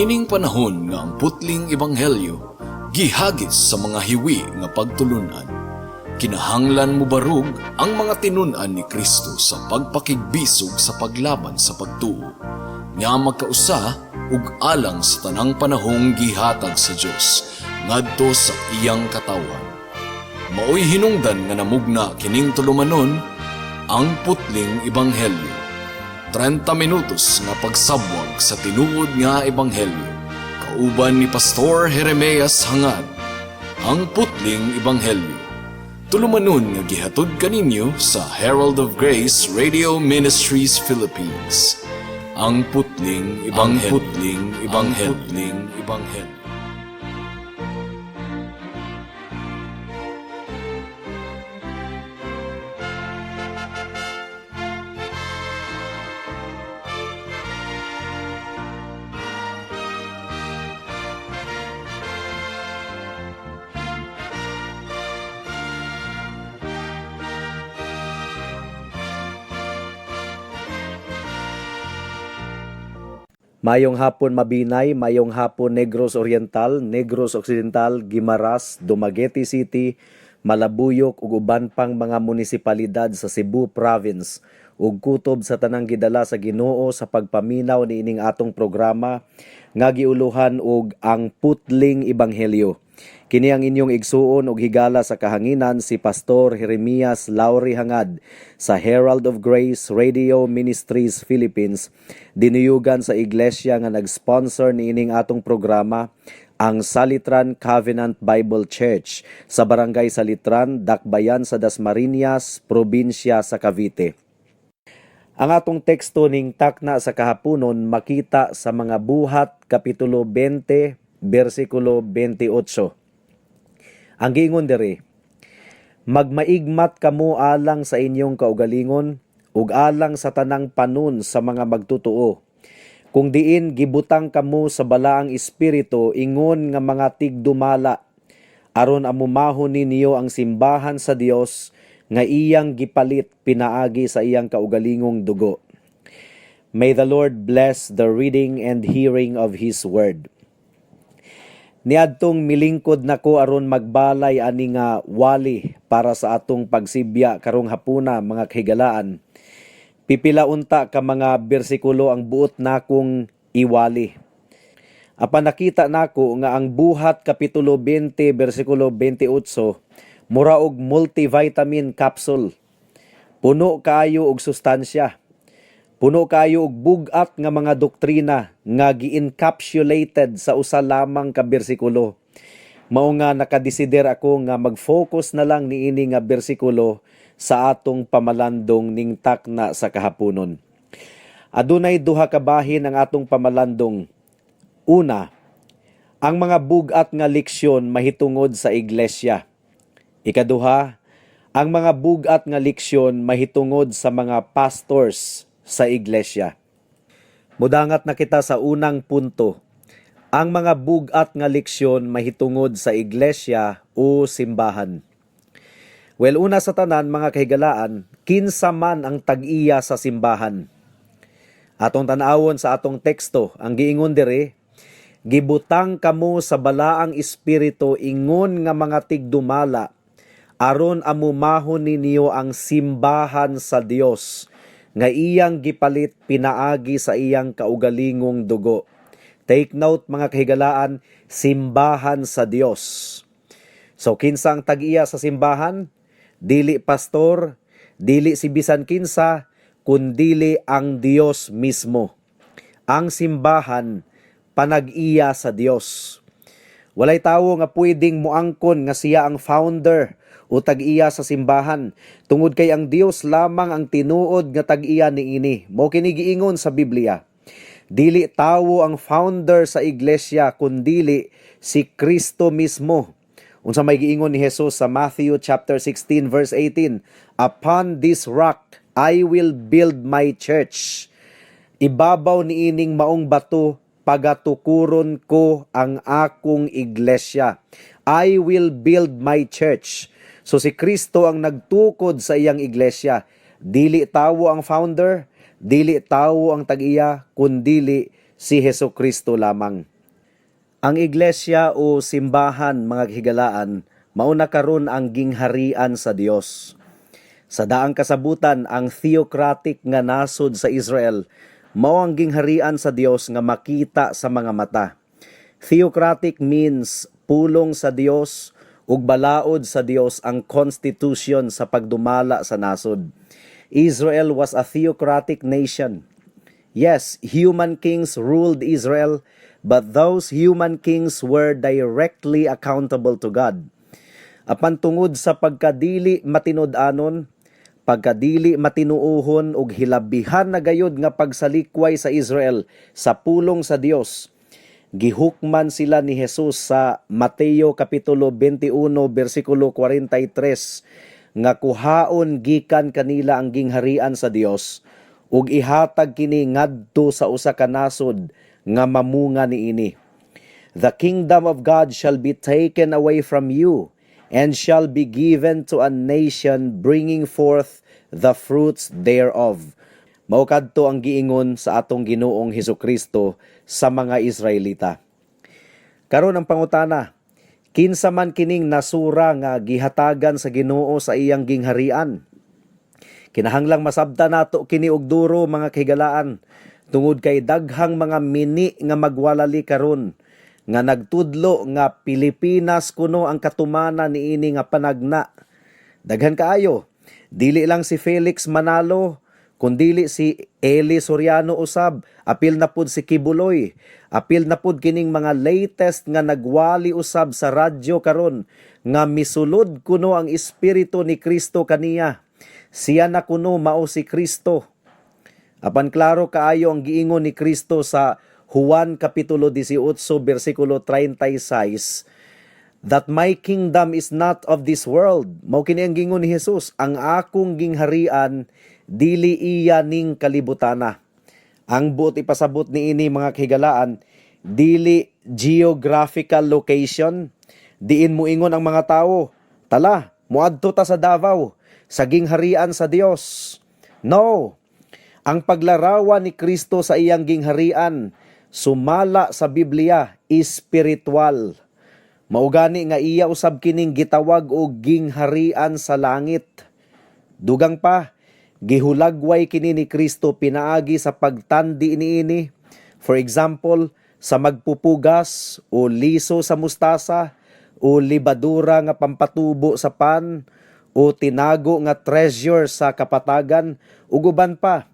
Niining panahon nga ang putling ebanghelyo gihagis sa mga hiwi nga pagtulunan, kinahanglan mobarug ang mga tinun-an ni Kristo sa pagpakigbisog sa paglaban sa pagtuo nga magkausa ug alang sa tanang panahong gihatag sa Dios ngadto sa iyang katawhan. Maoy hinungdan nga namugna kining tulumanon, Ang Putling Ebanghelyo. 30 minutos nga pagsabwag sa tinuod nga ebanghelyo. Kauban ni Pastor Jeremias Hangad. Ang Putling Ebanghelyo. Tulumanon nga gihatod kaninyo sa Herald of Grace Radio Ministries Philippines. Ang Putling Ebanghelyo. Putling Ebanghelyo. Putling Ebanghelyo. Mayong hapon, Mabinay, mayong hapon Negros Oriental, Negros Occidental, Guimaras, Dumaguete City, Malabuyok ug uban pang mga munisipalidad sa Cebu Province ug kutob sa tanang gidala sa Ginoo sa pagpaminaw niining atong programa nga giuluhan og Ang Putling Ebanghelyo. Kini ang inyong igsuon ug higala sa kahanginan, si Pastor Jeremias Lauri Hangad sa Herald of Grace Radio Ministries Philippines, dinuyugan sa iglesia nga nag-sponsor niining atong programa, ang Salitran Covenant Bible Church sa Barangay Salitran, Dakbayan sa Dasmariñas, probinsya sa Cavite. Ang atong teksto ning takna sa kahaponon makita sa mga Buhat kapitulo 20 bersikulo 28. Ang giingon diri, "Magmaigmat kamo alang sa inyong kaugalingon ug alang sa tanang panon sa mga magtutuo. Kung diin gibutang kamo sa balaang espiritu ingon nga mga tigdumala aron amumahon ninyo ang simbahan sa Dios nga iyang gipalit pinaagi sa iyang kaugalingong dugo." May the Lord bless the reading and hearing of His word. Niadtong milingkod nako aron magbalay ani nga wali para sa atong pagsibya karong hapuna, mga kahigalaan. Pipila unta ka mga bersikulo ang buot nakong iwali. Apan nakita nako nga ang Buhat kapitulo 20 bersikulo 28 mura og multivitamin capsule. Puno kaayo og sustansya. Puno kaayo og bug-at nga mga doktrina nga gi-encapsulated sa usa lamang ka bersikulo. Mao nga nakadesider ako nga mag-focus na lang niini nga bersikulo sa atong pamalandong ning takna sa kahaponon. Adunay duha ka bahin ang atong pamalandong. Una, ang mga bug-at nga leksyon mahitungod sa iglesia. Ikaduha, ang mga bug-at nga leksyon mahitungod sa mga pastors sa iglesia. Mudangat na kita sa unang punto. Ang mga bug-at nga leksyon mahitungod sa iglesia o simbahan. Well, una sa tanan, mga kahigalaan, kinsa man ang tag-iya sa simbahan? Atong tan-awon sa atong teksto, ang giingon diri, "Gibutang kamo sa balaang espiritu ingon nga mga tigdumala aron amumahon ninyo ang simbahan sa Dios nga iyang gipalit pinaagi sa iyang kaugalingong dugo." Take note, mga kahigalaan, simbahan sa Dios. So kinsa ang tag-iya sa simbahan? Dili pastor, dili si bisan kinsa, kundili ang Dios mismo. Ang simbahan panag-iya sa Dios. Walay tawo nga pwedeng muangkon nga siya ang founder o tag-iya sa simbahan tungod kay ang Dios lamang ang tinuod nga tag-iya niini. Mao kini giingon sa Biblia. Dili tawo ang founder sa iglesia kundili si Kristo mismo. Unsa may giingon ni Jesus sa Matthew chapter 16 verse 18? "Upon this rock I will build my church." "Ibabaw niining maong bato pagatukuron ko ang akong iglesia." "I will build my church." So si Kristo ang nagtukod sa iyang iglesia. Dili tawo ang founder, dili tawo ang tag-iya, kundili si Hesus Kristo lamang. Ang iglesia o simbahan, mga higalaan, mauna karon ang gingharian sa Dios. Sa daang kasabutan, ang theocratic nga nasod sa Israel mao ang gingharian sa Dios nga makita sa mga mata. Theocratic means pulong sa Dios ug balaod sa Dios ang constitution sa pagdumala sa nasod. Israel was a theocratic nation. Yes, human kings ruled Israel, but those human kings were directly accountable to God. Apan tungod sa pagkadili matinud-anon, pagkadili matinuohon ug hilabihan na gayud nga pagsalikway sa Israel sa pulong sa Dios, gihukman sila ni Jesus sa Mateo kapitulo 21 bersikulo 43 nga kuhaon gikan kanila ang gingharian sa Dios ug ihatag kini ngadto sa usa ka nasod nga mamunga niini. "The kingdom of God shall be taken away from you and shall be given to a nation bringing forth the fruits thereof." Mao kadto ang giingon sa atong Ginoong Hesukristo sa mga Israelita. Karon ang pangutana, kinsa man kining nasura nga gihatagan sa Ginoo sa iyang gingharian? Kinahanglang masabta nato kini og duro, mga kahigalaan, tungod kay daghang mga mini nga magwalali karon nga nagtudlo nga Pilipinas kuno ang katumanan niini nga panagna. Daghan kaayo. Dili lang si Felix Manalo, kundili si Eli Soriano usab, apil na pud si Quiboloy, apil na pud kining mga latest nga nagwali usab sa radyo karon nga misulod kuno ang espiritu ni Kristo kaniya. Siya na kuno mao si Kristo. Apan klaro kaayo ang giingon ni Kristo sa Juan kapitulo 18 bersikulo 36 that "my kingdom is not of this world." Mao kini ang giingon ni Jesus, "Ang akong gingharian dili iya ning kalibutana." Ang buot ipasabot niini, mga kahigalaan, dili geographical location. Diin muingon ang mga tao, "Tala, muadto ta sa Davao, sa gingharian sa Dios." No. Ang paglarawan ni Kristo sa iyang gingharian sumala sa Biblia, espiritual. Mao gani nga iya usab kining gitawag og gingharian sa langit. Dugang pa, gihulagway kini ni Kristo pinaagi sa pagtandi niini. For example, sa magpupugas o liso sa mustasa o libadura nga pampatubo sa pan o tinago nga treasure sa kapatagan ug uban pa.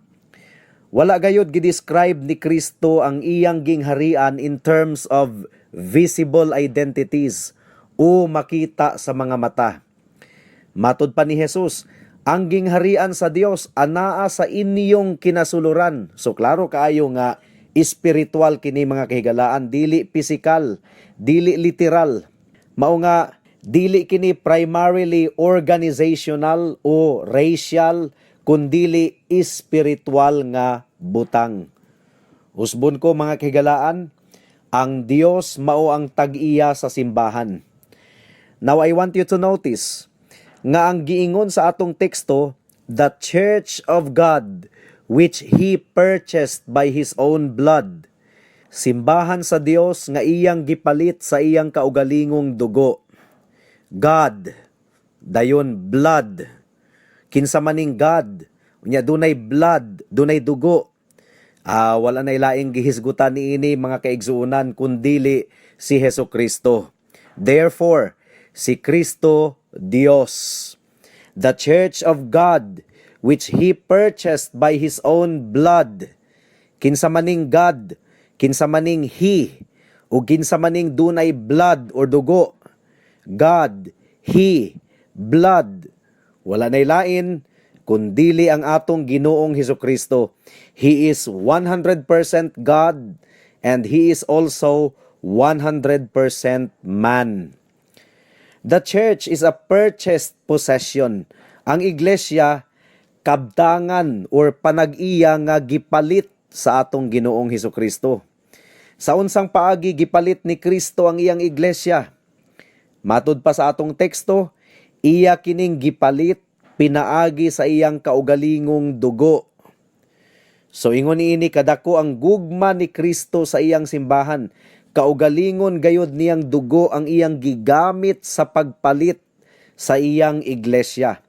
Wala gayud gi-describe ni Kristo ang iyang gingharian in terms of visible identities o makita sa mga mata. Matod pa ni Jesus, ang gingharian sa Dios anaa sa inyong kinasuluran. So klaro kaayo nga espiritual kini, mga kahigalaan, dili physical, dili literal. Mao nga dili kini primarily organizational o racial, kundili espiritual nga butang. Usbon ko, mga kahigalaan, ang Dios mao ang tag-iya sa simbahan. Now I want you to notice nga ang giingon sa atong teksto, "the church of God which He purchased by His own blood." Simbahan sa Dios nga iyang gipalit sa iyang kaugalingong dugo. God, dayon blood. Kinsa maning God? Unya dunay blood, dunay dugo. Wala na laing gihisgutan niini, mga kaigsuonan, kundili si Heso Kristo. Therefore, si Kristo Dios. "The church of God which He purchased by His own blood." Kinsa maning God, kinsa maning He, ug kinsa maning dunay blood or dugo? God, He, blood. Wala nay lain kundili ang atong Ginoong Hesus Kristo. He is 100% God and He is also 100% man. The church is a purchased possession. Ang iglesia, kabtangan or panag-iya nga gipalit sa atong Ginoong Hesus Kristo. Sa unsang paagi gipalit ni Kristo ang iyang iglesia? Matud pa sa atong teksto, iya kining gipalit pinaagi sa iyang kaugalingong dugo. So ingon niini kadako ang gugma ni Kristo sa iyang simbahan. Kaugalingon gayod niyang dugo ang iyang gigamit sa pagpalit sa iyang iglesia.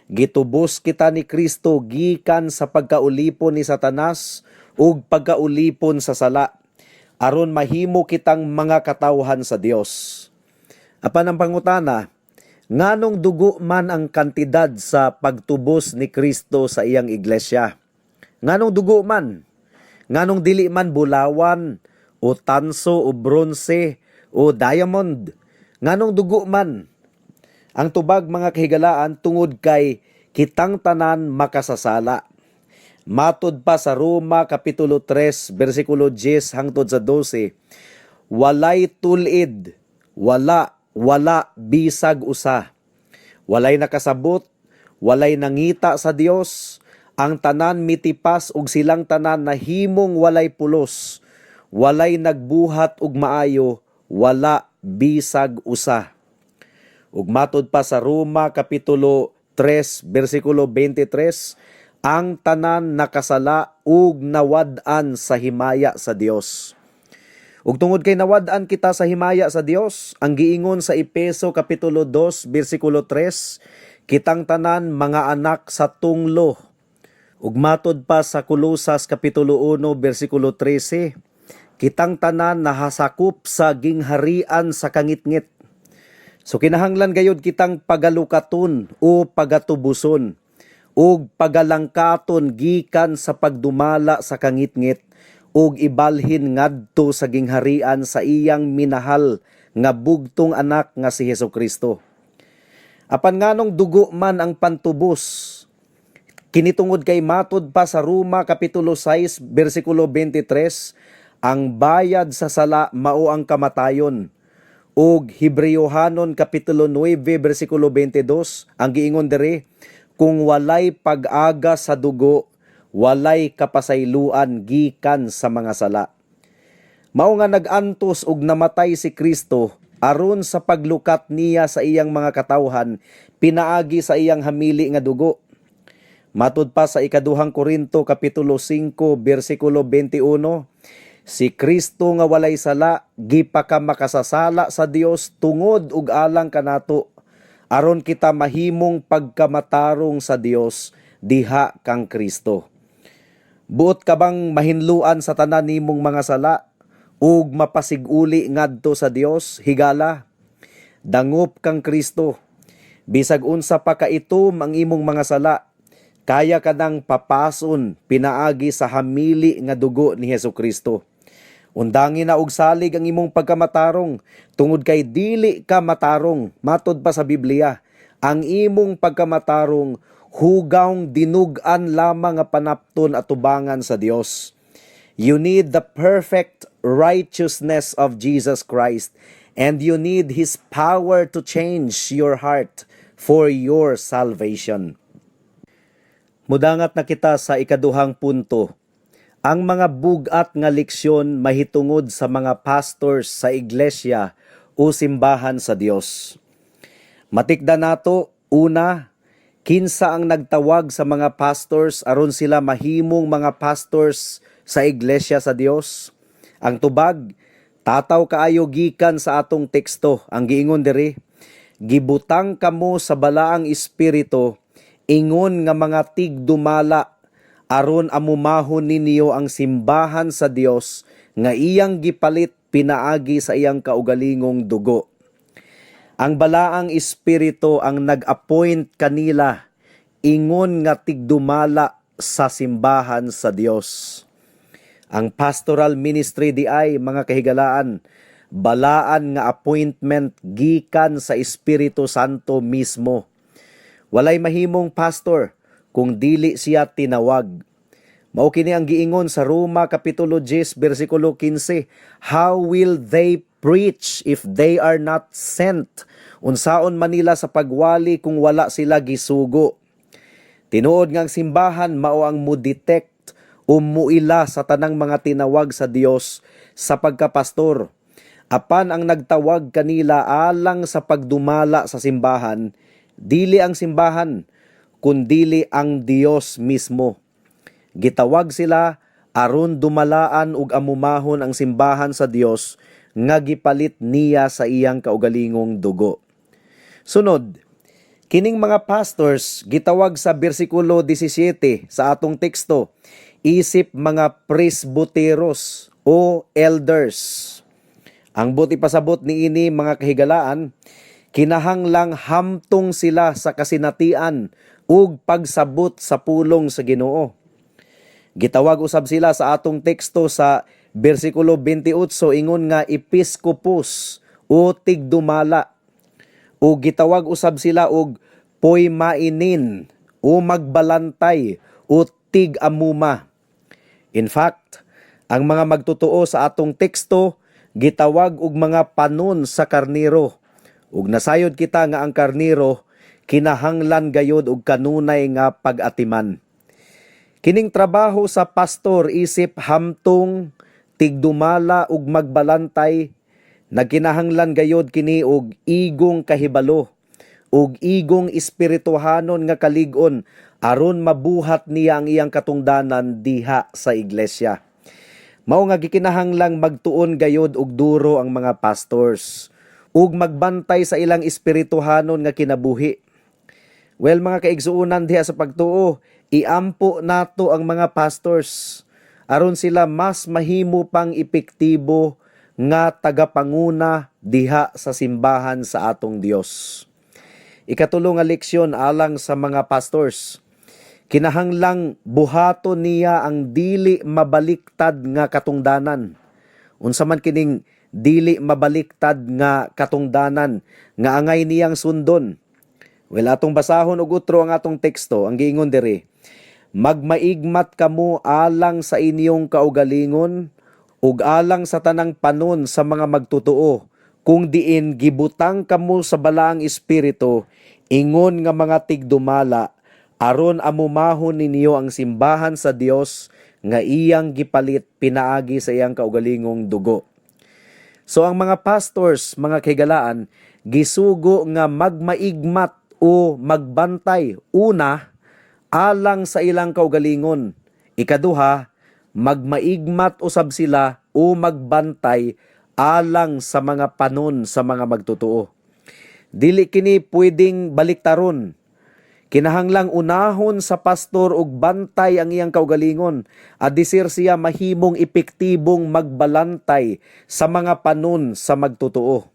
Gitubos kita ni Kristo gikan sa pagkaulipon ni Satanas ug pagkaulipon sa sala, aron mahimo kitang mga katawhan sa Dios. Apan ang pangutana, nganong dugo man ang kantidad sa pagtubos ni Kristo sa iyang iglesia? Nganong dugo man? Nganong dili man bulawan o tanso o bronse o diamond? Nganong dugo man? Ang tubag, mga kahigalaan, tungod kay kitang tanan makasasala. Matod pa sa Roma kapitulo 3 bersikulo 10 hangtod sa 12, walay tul-id, wala, wala bisag usa. Walay nakasabot, walay nangita sa Dios, ang tanan mitipas ug silang tanan nahimong walay pulos. Walay nagbuhat og maayo, wala bisag usa. Ug matod pa sa Roma kapitulo 3 bersikulo 23, ang tanan nakasala ug nawad-an sa himaya sa Dios. Ug tungod kay nawad-an kita sa himaya sa Dios, ang giingon sa Epeso kapitulo 2 bersikulo 3, kitang tanan mga anak sa tunglo. Ug matod pa sa Kolosas kapitulo 1 bersikulo 13, kitang tanan nahasakop sa gingharian sa kangitngit. So kinahanglan gayud kitang pagalukaton o pagatubuson ug pagalangkaton gikan sa pagdumala sa kangitngit ug ibalhin ngadto sa gingharian sa iyang minahal nga bugtong anak nga si Hesus Kristo. Apan nganong dugo man ang pantubos? Kini tungod kay matod pa sa Roma kapitulo 6 bersikulo 23, ang bayad sa sala mao ang kamatayon. Ug Hebreohanon kapitulo 9 bersikulo 22, ang giingon diri, kung walay pag-aga sa dugo, walay kapasayloan gikan sa mga sala. Mao nga nag-antos ug namatay si Kristo aron sa paglukat niya sa iyang mga katawhan pinaagi sa iyang hamili nga dugo. Matod pa sa Ikaduhang Korinto kapitulo 5 bersikulo 21, si Kristo nga walay sala gipakamakasasala sa Dios tungod ug alang kanato, aron kita mahimong pagkamatarong sa Dios diha kang Kristo. Buot ka bang mahinluan sa tanan nimong mga sala ug mapasiguli ngadto sa Dios, higala? Dangop kang Kristo. Bisag unsa pa kaitom ang imong mga sala, kaya ka nang papason pinaagi sa hamili nga dugo ni Hesus Kristo. Undangi na og salig ang imong pagkamatarong tungod kay dili ka matarong. Matod pa sa Biblia, ang imong pagkamatarong hugawng dinug-an lamang nga panapton atubangan sa Dios. You need the perfect righteousness of Jesus Christ, and you need His power to change your heart for your salvation. Mudangat na kita sa ikaduhang punto. Ang mga bugat nga leksyon mahitungod sa mga pastors sa iglesia o simbahan sa Dios. Matikda nato, una, kinsa ang nagtawag sa mga pastors aron sila mahimong mga pastors sa iglesia sa Dios? Ang tubag, tataw kaayo gikan sa atong teksto. Ang giingon diri, gibutang kamo sa Balaang Espiritu ingon nga mga tigdumala aron amumahon ninyo ang simbahan sa Dios nga iyang gipalit pinaagi sa iyang kaugalingong dugo. Ang Balaang Espiritu ang nag-appoint kanila ingon nga tigdumala sa simbahan sa Dios. Ang pastoral ministry di ay, mga kahigalaan, balaan nga appointment gikan sa Espiritu Santo mismo. Walay mahimong pastor kung dili siya tinawag. Mao kini ang giingon sa Roma kapitulo 10 bersikulo 15. "How will they preach if they are not sent?" Unsaon man nila sa pagwali kung wala sila gisugo? Tinuod nga ang simbahan mao ang mo-detect o muila sa tanang mga tinawag sa Dios sa pagkapastor. Apan ang nagtawag kanila alang sa pagdumala sa simbahan, dili ang simbahan, kundili ang Dios mismo. Gitawag sila aron dumalaan ug amumahon ang simbahan sa Dios. nga gipalit niya sa iyang kaugalingong dugo. Sunod, kining mga pastors gitawag sa bersikulo 17 sa atong teksto isip mga presbyteros o elders. Ang buot ipasabot niini, mga kahigalaan, kinahanglang hamtong sila sa kasinatian ug pagsabot sa pulong sa Ginoo. Gitawag usab sila sa atong teksto sa bersikulo 28 ingon nga episkopos o tigdumala. O gitawag usab sila og poimainin o magbalantay o tig-amuma. In fact, ang mga magtotoo sa atong teksto gitawag og mga panon sa karniro. Ug nasayod kita nga ang karniro kinahanglan gayod og kanunay nga pag-atiman. Kining trabaho sa pastor isip hamtong, tigdumala ug magbalantay, nagkinahanglan gayod kini og igong kahibalo ug igong espirituhanon nga kalig-on aron mabuhat niya ang iyang katungdanan diha sa iglesia. Mao nga gikinahanglang magtuon gayod og duro ang mga pastors ug magbantay sa ilang espirituhanon nga kinabuhi. Well, mga kaigsuonan diha sa pagtuo, iampo nato ang mga pastors aron sila mas mahimo pang epektibo nga tagapanguna diha sa simbahan sa atong Dios. Ikatulo nga leksyon alang sa mga pastors. Kinahanglang buhaton niya ang dili mabaliktad nga katungdanan. Unsa man kining dili mabaliktad nga katungdanan nga angay niyang sundon? Well, atong basahon og utro ang atong teksto. Ang giingon diri, "Magmaigmat kamo alang sa inyong kaugalingon ug alang sa tanang panon sa mga magtotoo, kung diin gibutang kamo sa Balaang Espiritu ingon nga mga tigdumala aron amumahon ninyo ang simbahan sa Dios nga iyang gipalit pinaagi sa iyang kaugalingong dugo." So ang mga pastors, mga kahigalaan, gisugo nga magmaigmat o magbantay, una, alang sa ilang kaugalingon. Ikaduha, magmaigmat usab sila o magbantay alang sa mga panon sa mga magtotoo. Dili kini pwedeng baliktaron. Kinahanglang unahon sa pastor og bantay ang iyang kaugalingon. Adisir siya mahimong epektibong magbalantay sa mga panon sa magtotoo.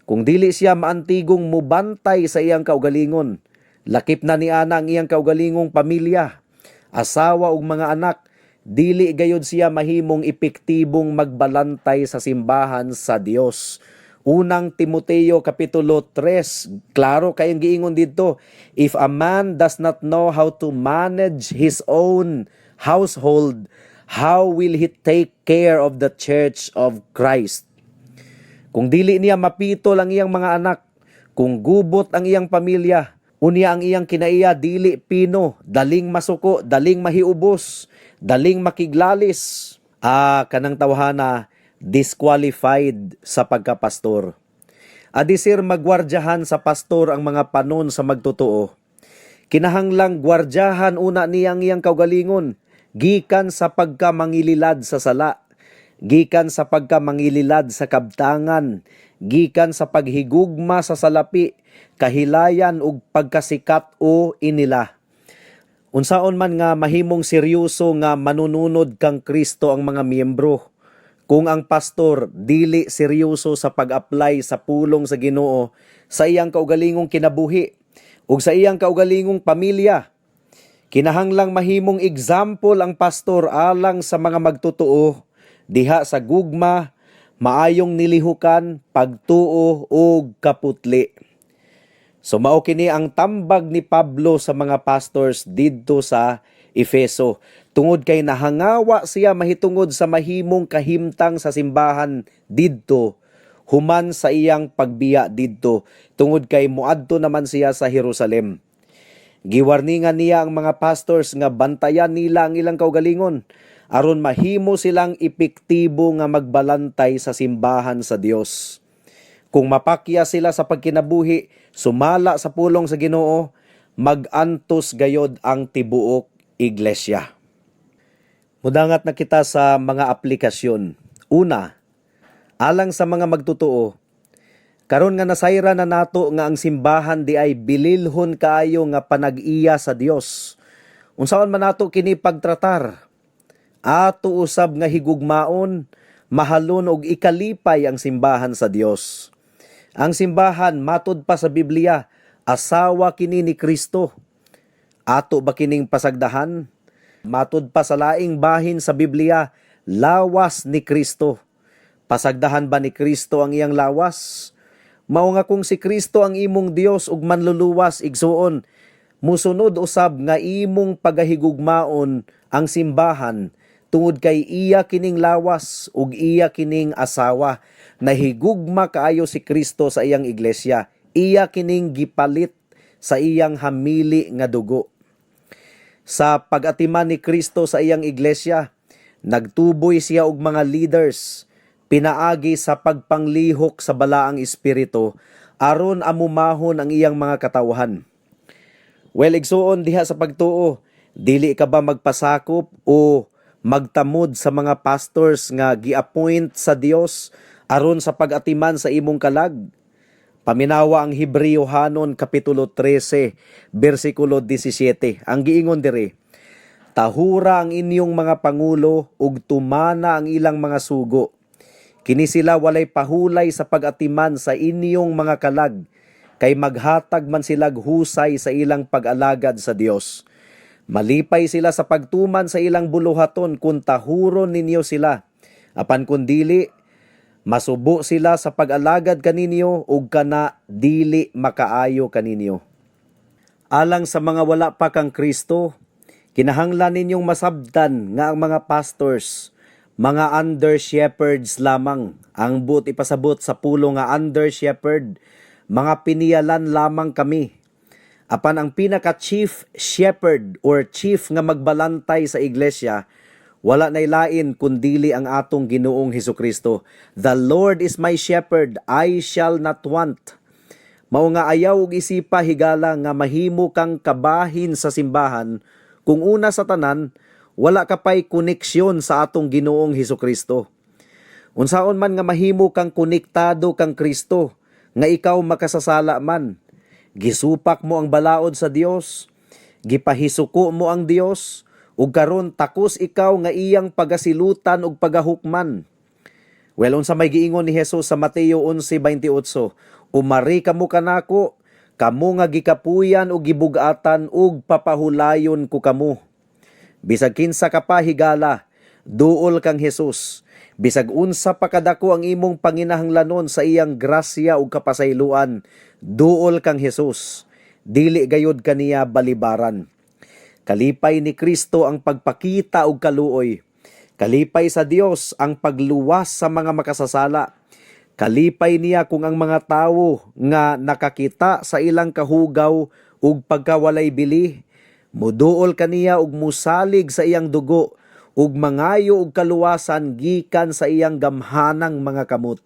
Kung dili siya maantigong mubantay sa iyang kaugalingon, lakip na niana ang iyang kaugalingong pamilya, asawa ug mga anak, dili gayod siya mahimong epektibong magbalantay sa simbahan sa Dios. Unang Timoteo kapitulo 3, klaro kayong giingon didto, "If a man does not know how to manage his own household, how will he take care of the church of Christ?" Kung dili niya mapitol ang iyang mga anak, kung gubot ang iyang pamilya, unya ang iyang kinaiya dili pino, daling masuko, daling mahiubos, daling makiglalis, kanang tawhana disqualified sa pagkapastor. Adisir magwardyahan sa pastor ang mga panon sa magtotoo, kinahanglang gwardyahan una niya ang iyang kaugalingon, gikan sa pagkamangililad sa sala, gikan sa pagkamangililad sa kabtangan, gikan sa paghigugma sa salapi, kahilayan ug pagkasikat o inila. Unsaon man nga mahimong seryoso nga manununod kang Kristo ang mga miyembro kung ang pastor dili seryoso sa pag-apply sa pulong sa Ginoo sa iyang kaugalingong kinabuhi ug sa iyang kaugalingong pamilya? Kinahanglang mahimong example ang pastor alang sa mga magtotoo diha sa gugma, maayong nilihukan, pagtuo ug kaputli. So mao kini ang tambag ni Pablo sa mga pastors didto sa Efeso tungod kay nahangawa siya mahitungod sa mahimong kahimtang sa simbahan didto human sa iyang pagbiya didto, tungod kay moadto naman siya sa Jerusalem. Giwarningan niya ang mga pastors nga bantayan nila ang ilang kaugalingon aron mahimo silang epektibo nga magbalantay sa simbahan sa Dios. Kung mapakya sila sa pagkinabuhi sumala sa pulong sa Ginoo, magantos gayod ang tibuok iglesia. Mudangat na kita sa mga aplikasyon. Una, Alang sa mga magtotoo, karon nga nasayra na nato nga ang simbahan di ay bililhon kaayo nga panag-iya sa Dios, unsaon man nato kini pagtratar? Ato usab nga higugmaon, mahalon og ikalipay ang simbahan sa Dios. Ang simbahan, matud pa sa Biblia, asawa kini ni Kristo. Ato ba kining pasagdahan? Matud pa sa laing bahin sa Biblia, lawas ni Kristo. Pasagdahan ba ni Kristo ang iyang lawas? Mao nga kung si Kristo ang imong Dios ug manluluwas, igsuon, musunod usab nga imong pagahigugmaon ang simbahan tungod kay iya kining lawas ug iya kining asawa. Nahigugma kaayo si Kristo sa iyang iglesia. Iya kining gipalit sa iyang hamili nga dugo. Sa pag-atiman ni Kristo sa iyang iglesia, nagtuboy siya og mga leaders pinaagi sa pagpanglihok sa Balaang Espiritu aron amumahon ang iyang mga katawhan. Well, igsuon, diha sa pagtuo, dili ka ba magpasakop o magtamod sa mga pastors nga gi-appoint sa Dios aron sa pag-atiman sa imong kalag? Paminawa ang Hebreohanon kapitulo 13 bersikulo 17. Ang giingon diri, "Tahura ang inyong mga pangulo ug tumana ang ilang mga sugo. Kini sila walay pahulay sa pag-atiman sa inyong mga kalag, kay maghatag man silag husay sa ilang pag-alagad sa Dios. Malipay sila sa pagtuman sa ilang buluhaton kung tahuron ninyo sila. Apan kung dili, masubo sila sa pag-alagad kaninyo ug kana dili makaayo kaninyo." Alang sa mga wala pa kang Kristo, kinahanglan ninyong masabtan nga ang mga pastors, mga under shepherds lamang. Ang buot ipasabot sa pulong nga under shepherd, mga piniyalan lamang kami. Apan ang pinaka chief shepherd or chief nga magbalantay sa iglesia, wala nay lain kundili ang atong Ginoong Hesukristo. "The Lord is my shepherd, I shall not want." Mao nga ayaw og isipa, higala, nga mahimo kang kabahin sa simbahan kung una sa tanan wala ka pay koneksyon sa atong Ginoong Hesukristo. Unsaon man nga mahimo kang konektado kang Kristo nga ikaw makasasala man? Gisupak mo ang balaod sa Dios, gipahisuko mo ang Dios, ug karon takos ikaw nga iyang pagasilutan ug pagahukman. Well, unsa may giingon ni Jesus sa Mateo 11:28? "Umari kamo kanako, kamo nga gikapuyan ug gibug-atan, ug papahulayon ko kamo." Bisag kinsa ka pa, higala, duol kang Jesus. Bisag unsa pa kadako ang imong panginahanglanon sa iyang grasya ug kapasayloan, duol kang Jesus. Dili gayud kaniya balibaran. Kalipay ni Kristo ang pagpakita og kaluoy. Kalipay sa Dios ang pagluwas sa mga makasasala. Kalipay niya kung ang mga tawo nga nakakita sa ilang kahugaw ug pagkawalay bili, muduol kaniya ug musalig sa iyang dugo ug mangayo og kaluwasan gikan sa iyang gamhanang mga kamot.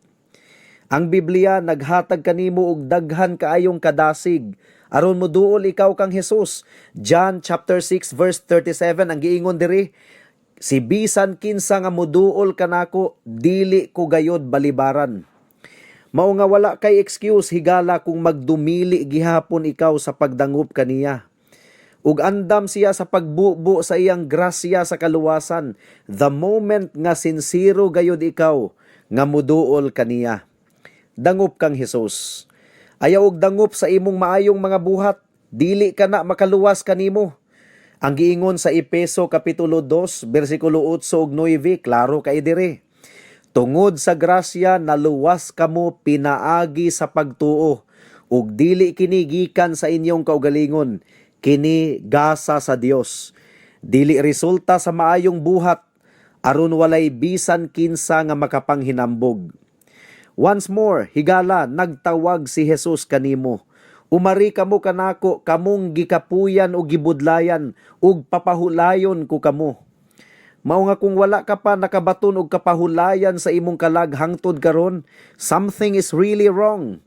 Ang Biblia naghatag kanimo og daghan kaayong kadasig aron moduol ikaw kang Jesus. John chapter 6 verse 37, ang giingon diri, "Si bisan kinsa nga muduol kanako, dili ko gayod balibaran." Mao nga wala kay excuse, higala, kung magdumili gihapon ikaw sa pagdangop kaniya. Ug andam siya sa pagbubo sa iyang grasya sa kaluwasan the moment nga sinsero gayud ikaw nga muduol kaniya. Dangop kang Hesus. Ayaw og dangop sa imong maayong mga buhat, dili ka na makaluwas kanimo. Ang giingon sa Epeso kapitulo 2 bersikulo 8 ug 9, klaro kay diri. "Tungod sa grasya naluwas kamo pinaagi sa pagtuo, ug dili kini gikan sa inyong kaugalingon, kini gasa sa Dios. Dili resulta sa maayong buhat, aron walay bisan kinsa nga makapanghinambog." Once more, higala, nagtawag si Jesus kanimo. "Umari kamo kanako, kamong gikapuyan o gibudlayan, ug papahulayon ko kamo." Mao nga kung wala ka pa nakabaton og kapahulayan sa imong kalag hangtod karon, something is really wrong.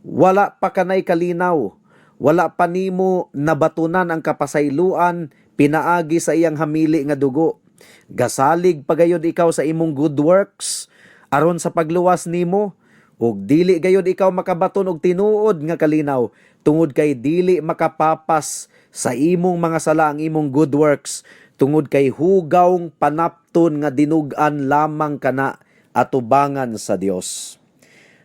Wala pa kanay kalinaw. Wala pa nimo nabatunan ang kapasayloan pinaagi sa iyang hamili nga dugo. Gasalig pagayod ikaw sa imong good works. Aron sa pagluwas nimo, ug dili gayud ikaw makabaton og tinuod nga kalinaw tungod kay dili makapapas sa imong mga sala ang imong good works, tungod kay hugawng panapton nga dinug-an lamang kana atubangan sa Dios.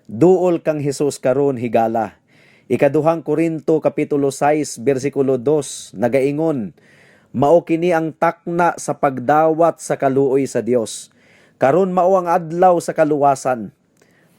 Duol kang Hesus karon, higala. Ikaduhang Korinto kapitulo 6 bersikulo 2 nagaingon, "Mao kini ang takna sa pagdawat sa kaluoy sa Dios. Karon mao ang adlaw sa kaluwasan."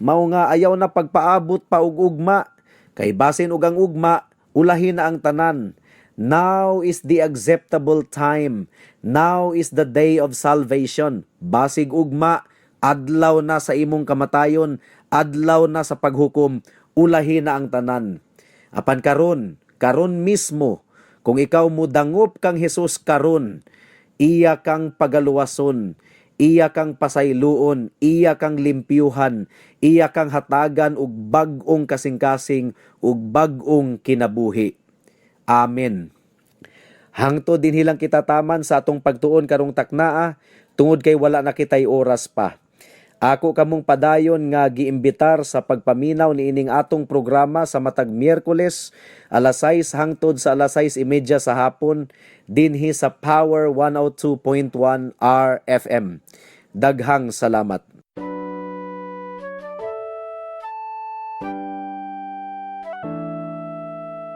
Mao nga ayaw na pagpaabot pa og ugma, kay basin og ang ugma ulahin na ang tanan. Now is the acceptable time. Now is the day of salvation. Basig ugma, adlaw na sa imong kamatayon, adlaw na sa paghukom, ulahin na ang tanan. Apan karon, karon mismo, kung ikaw mudangop kang Hesus karon, iya kang pagaluwason, iya kang pasayloon, iya kang limpyuhan, iya kang hatagan og bag-ong kasing-kasing ug bag-ong kinabuhi. Amen. Hangtod dinhi lang kita taman sa atong pagtuon karong taknaa, tungod kay wala na kitay oras pa. Ako kamong padayon nga giimbitar sa pagpaminaw niining atong programa sa matag Miyerkules alas 6 hangtod sa alas 6:30 sa hapon dinhi sa Power 102.1 RFM. Daghang salamat.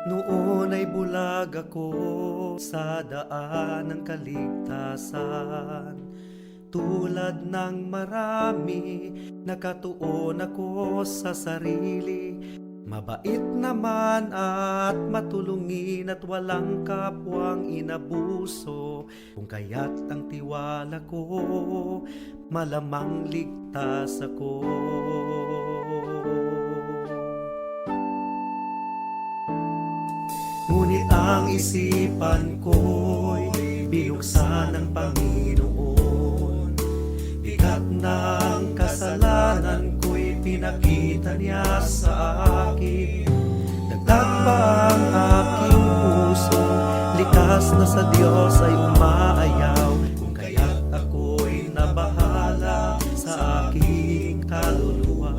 Noon ay bulag ako sa daan ng kaligtasan. Tulad ng marami, nakatuon ako sa sarili. Mabait naman at matulungin at walang kapwang inabuso. Kung kaya't ang tiwala ko, malamang ligtas ako. Ngunit ang isipan ko'y binuksan ng Panginoon. Bigat ng kasalanan ko'y pinakita niya sa akin. Dagdag pa ang aking puso, likas na sa Diyos ay umaayaw. Kung kaya't ako'y nabahala sa aking kaluluwa.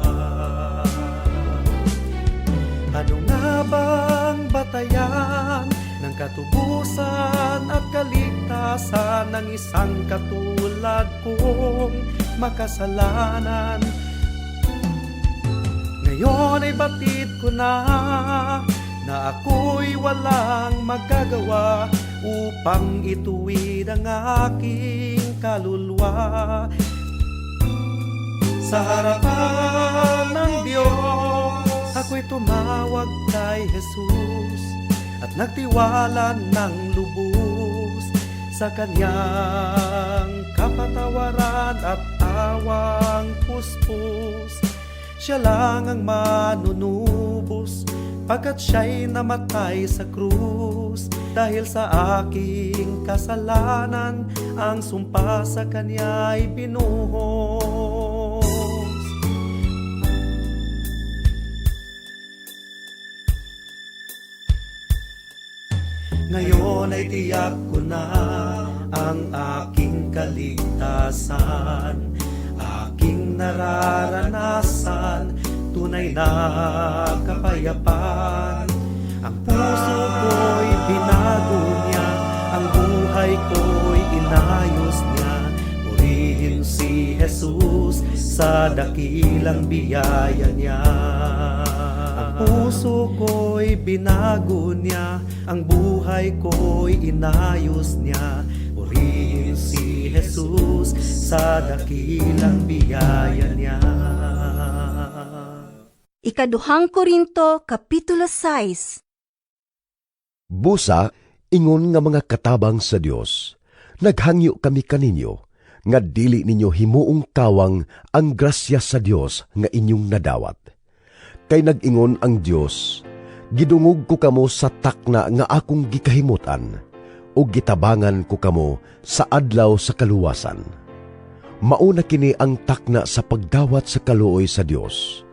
Ano nga bang batayan ng katubusan at kaligtasan ng isang katulad kong makasalanan? Ngayon ay batid ko na na ako'y walang magagawa upang ituwid ang aking kaluluwa. Sa harapan ng Diyos, ako'y tumawag kay Jesus at nagtiwala ng lubos sa kanyang kapatawaran at awang puspos. Siya lang ang manunubos pagkat siya'y namatay sa krus. Dahil sa aking kasalanan, ang sumpa sa kanya'y binuhos. Ngayon ay tiyak ko na ang aking kaligtasan, aking nararanasan, tunay na kapayapaan. Ang puso ko'y binago niya, ang buhay ko'y inayos niya. Purihin si Jesus sa dakilang biyaya niya. Ang puso ko'y binago niya, ang buhay ko'y inayos niya. Purihin si Jesus sa dakilang biyaya niya. Ikaduhang Korinto, Kapitulo 6. Busa, ingon nga mga katabang sa Dios, naghangyo kami kaninyo, nga dili ninyo himuong kawang ang grasya sa Dios nga inyong nadawat. Kay nag-ingon ang Dios, "Gidungog ko kamo sa takna nga akong gikahimutan, ug gitabangan ko kamo sa adlaw sa kaluwasan." Mauna kini ang takna sa pagdawat sa kaluoy sa Dios.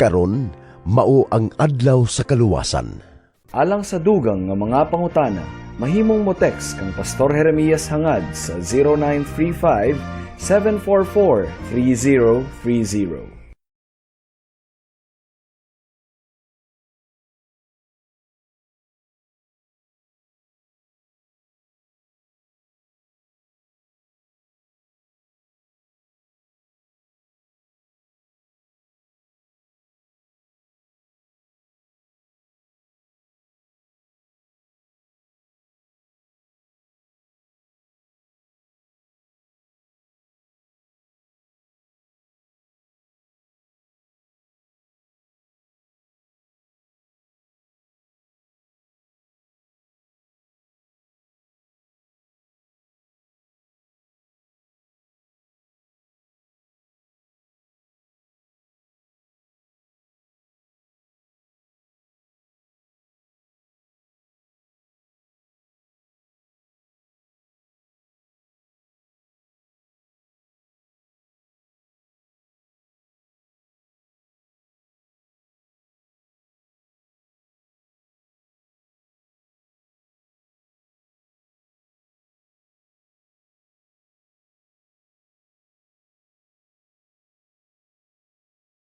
Karon, mao ang adlaw sa kaluwasan. Alang sa dugang nga mga pangutana, mahimong mo text kang Pastor Jeremias Hangad sa 0935 744-3030.